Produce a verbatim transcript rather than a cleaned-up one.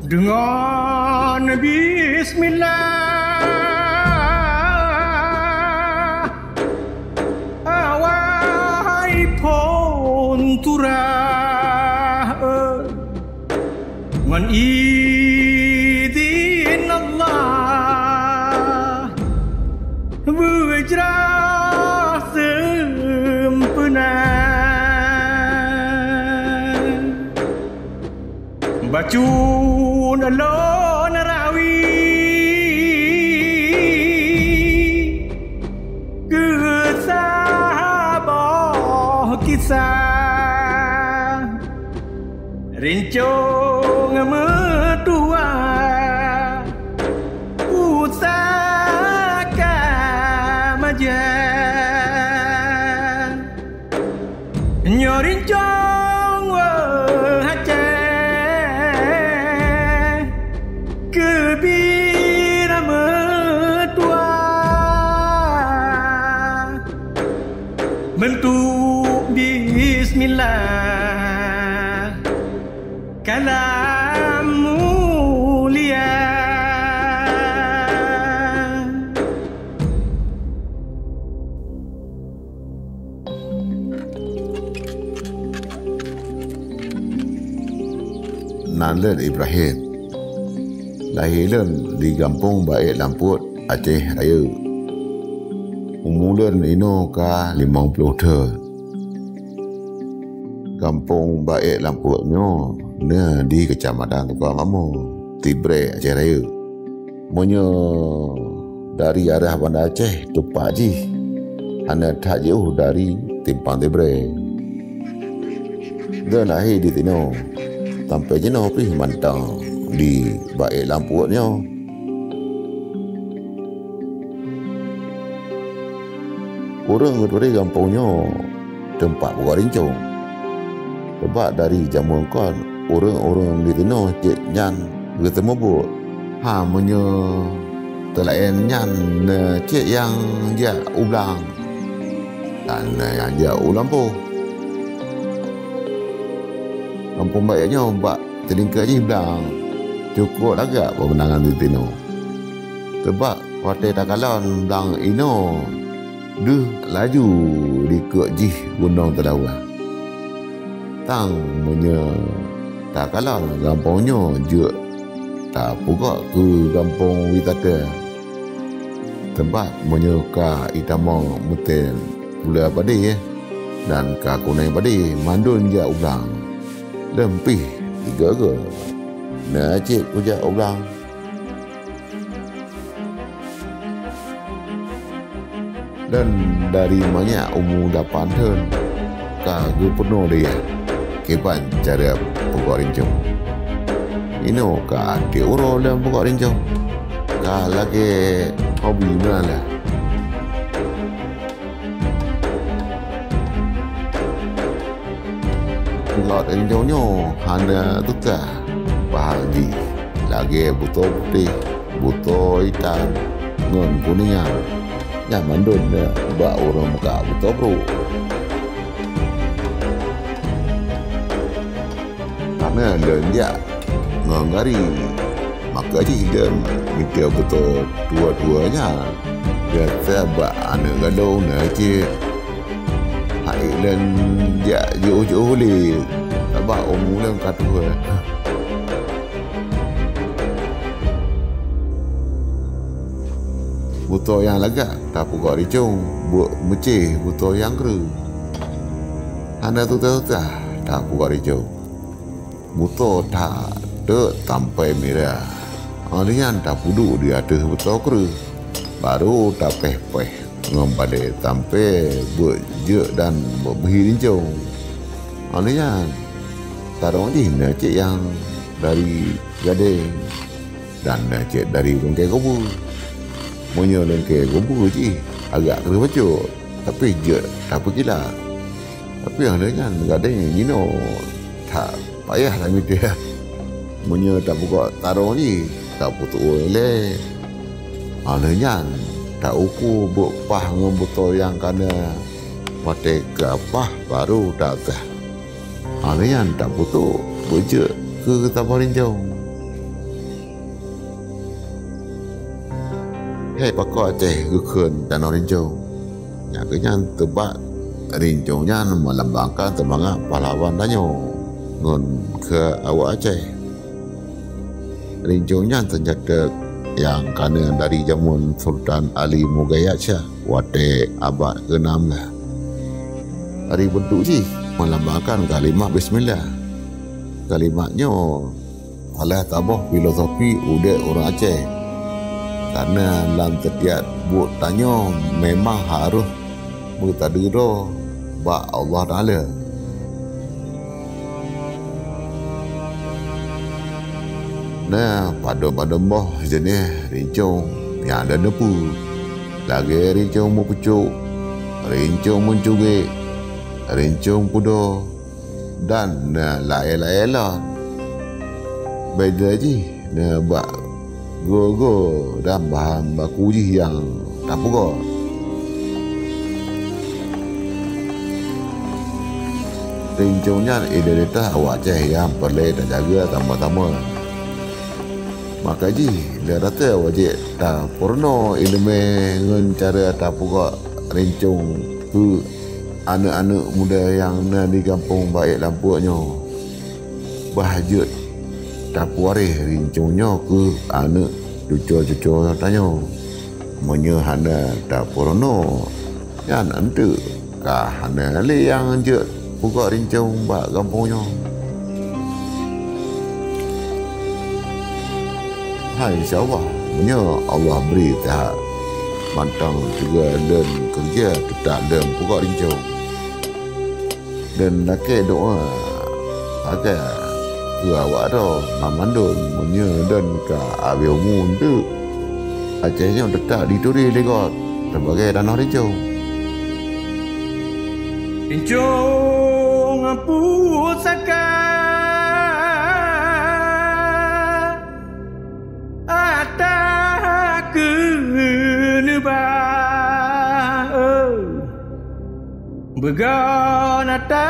Deungon bismillah, awai phon turah, eh. Ngon idhin Allah, beujroh seumpeuna. Bacut ulôn rawi keu saboh kisah. Rincong meutuah pusaka maja. Nyoe rincong weueh Aceh keubira meutuah. Bentuk bismillah, kalam mulia. Nan lôn Ibrahim. Lahé lôn di Gampông Baét Lampôk, Aceh Rayeuk. Umu lôn inoe ka limong ploh thon. Gampông Baét Lampôk nyoe na di Keucamatan Tukang Amoe, Tibrée, Aceh Rayeuk. Meunyoe dari arah Banda Aceh, teumpat jih hana that jiôh dari Simpang Tibrée. Lôn lahé di sinoe, sampoe jinoe pih mantong di Baét Lampôk nyoe. Ureuëng geuturi gampông nyoe teumpat peugot rincong. Sabab dari jameun kon, ureuëng-ureuëng di sinoe cit nyan geuteumeubeuet. Ha, meunyoe teulaén nyan, na cit nyang jak u blang, dan na nyang jak u lampôh. Gampông Baét nyoe bak teulingka jih blang, cukôp lagak peumandangan di sinoe. Teuma watée takalon blang inoe deuh laju dikeue jih Gunong Seulawah. Tang meunyoe takalon gampông nyoe jeuet tapeugot keu gampông wisata. Teuma meunyoe ka itamong meuteun pula padé dan ka kunai padé mandum jak u blang, lom pih igoe-goe na cit kujak u blang. Dan dari manyak umu lapan thon ka geupeunoh lé yah kiban cara peugot rincong. Inoe ka até uroe lom peugot rincong, ka lagée hobi meulalah. Peugot rincong nyoe hana teuka bahan jih, lagée beutoe putéh, beutoe itam ngon kunéng. Nyan mandum na bak ureuëng meukat beutoe brok. Kamoe lôn jak ngon gari, maka jih lôn mita beutoe tuha-tuha nyan. Biasa bak aneuëk galong na cit. Hai lôn jak jiôh-jiôh lé, sabab umu lôn ka tuha. Beutoe nyang lagak tapeugot rincong, buet meucéh beutoe nyang kreueh. Hana susah-susah tapeugot rincong. Beutoe that teuk sampoe mirah. Óh lheueh nyan tapeuduek di ateueh beutoe kreueh, barô tapéh-péh ngon balée sampoe buet jeuet dan buet beuhi rincong. Óh lheueh nyan, tarông jih na cit nyang dari gadeng dan na cit dari lungkée kubu. Meunyoe lungkée kubu jih agak kreueh bacut, tapi jeuet tapeukilat. Tapi óh lheueh nyan gadeng jinoe that payah tamita. Meunyoe tapeugot tarông jih, tapeutuwoe ilée. Óh lheueh nyan ta-uku beuet paih ngon beutoe nyang ka na. Watée ka paih barô tapeugah. Óh lheueh nyan tapeutrok beujeuet keu saboh rincong. Hai pakon Aceh geukheun tanoh rincong. Nyang keu nyan teubak rincong nyan meulambangkan seumangat pahlawan tanyoe ngon keu awak Aceh. Rincong nyan seunjata nyang ka na dari jameun Sultan Ali Mughayat Syah watée abad keenam belas. Dari beuntuk jih meulambangkan kalimat bismillah. Kalimat nyoe salah saboh filosofi udeb ureuëng Aceh. Karena lam setiap buet tanyoe memang harôh meusadeue droe bak Allah Taala. Na padub-padub boh jeuneh rincong nyang lôn neupeu, lagée rincong meupucok, rincong meucugek, rincong pudoe, dan na laén-laén lom. Beda jih na bak go-go dan bahan baku jih nyang tapeugot. Rincong nyan identitas awak Aceh nyang peureulée tajaga sama-sama. Maka jih, lé rasa wajéb tapeurunoe iéleumé ngon cara tapeugot rincong keu aneuëk-aneuëk muda nyang na di gampông Baét Lampôk nyoe. Bah jeuet tapeuwaréh rincong nyoe keu aneuëk cucoe-cucoe tanyoe. Meunyoe hana tapeurunoe, nyan eunteuk ka hana lé nyang jeuet peugot rincong bak gampông nyoe. Hai, insya Allah, meunyoe Allah bri that mantong sigoe lôn keureuja, teutap lôn peugot rincong. Dan lakée doá sagai keu awak droe banmandum, meunyoe lôn ka abéh umu eunteuk, Aceh nyoe teutap jituri lé gob sibagoe tanoh rincong. Rincong pusaka ata keuneubah, beugon ata